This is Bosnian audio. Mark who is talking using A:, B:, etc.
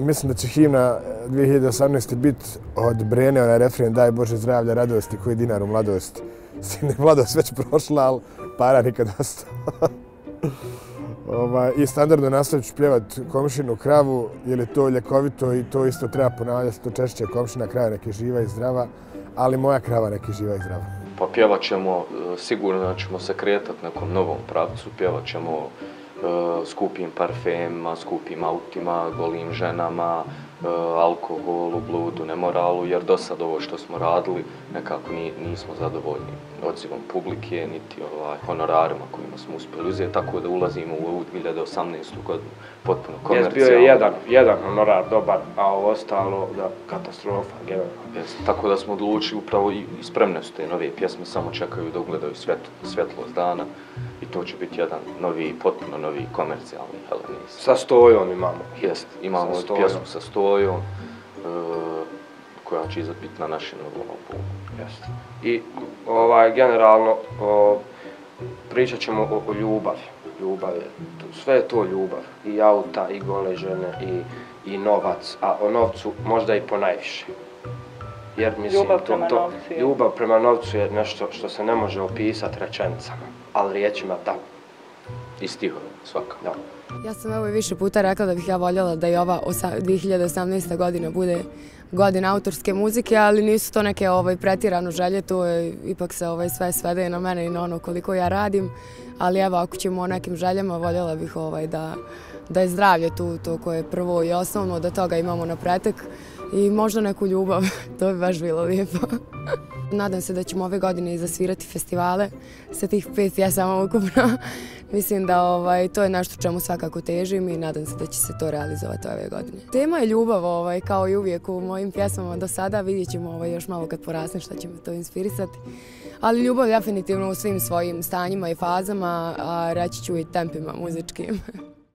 A: mislim da će himna 2018. biti od Brene, onaj refren Daj Bože zdravlja, radosti, koji dinar u mladost. Sine, mladost već prošla, ali para nikad ostao. I standardno nastavit ću pljevat Komšinu kravu, jer je to ljekovito i to isto treba ponavljati, to češće Komšina krava nek je živa i zdrava, ali moja krava nek je živa i zdrava.
B: Pa pjevat ćemo, sigurno da ćemo se kretati nekom novom pravcu, pjevat ćemo skupim parfemima, skupim autima, golim ženama, alkoholu, bludu, nemoralu, jer do sad ovo što smo radili nekako nismo zadovoljni odzivom publike, niti honorarima kojima smo uspjeli uzeti, tako da ulazimo u ovu 2018. godinu potpuno komercijalno.
C: Bio je jedan honorar dobar, a ovo ostalo katastrofa, generalno.
B: Tako da smo odlučili upravo i spremne su te nove pjesme, samo čekaju da ugledaju svjetlost dana i to će biti jedan novi, potpuno novi komercijalni helenizam.
C: Sa Stojom imamo.
B: Jest, imamo pjesmu sa Stojom koja će biti na našem novom albumu.
C: I generalno pričat ćemo o ljubavi. Sve je to ljubav. I auta, i gole žene, i novac, a o novcu možda i ponajviše. Jer mislim, ljubav prema novcu je nešto što se ne može opisati rečenicama, ali riječima da.
B: I stihom, svakako.
C: Da.
D: Ja sam evo i više puta rekla da bih ja voljela da i ova 2018. godina bude godina autorske muzike, ali nisu to neke pretjerano želje, to je, ipak se sve svede na mene i na ono koliko ja radim, ali evo ako ćemo o nekim željama, voljela bih da je zdravlje tu to koje je prvo i osnovno, da toga imamo na pretek i možda neku ljubav, to bi baš bilo lijepo. Nadam se da ćemo ove godine i zasvirati festivale sa tih 5 pjesama ukupno. Mislim da to je nešto čemu svakako težim i nadam se da će se to realizovati ove godine. Tema je ljubav, kao i uvijek u mojim pjesmama do sada. Vidjet ćemo još malo kad porasnem šta će me to inspirisati. Ali ljubav definitivno u svim svojim stanjima i fazama, a reći ću i tempima muzičkim.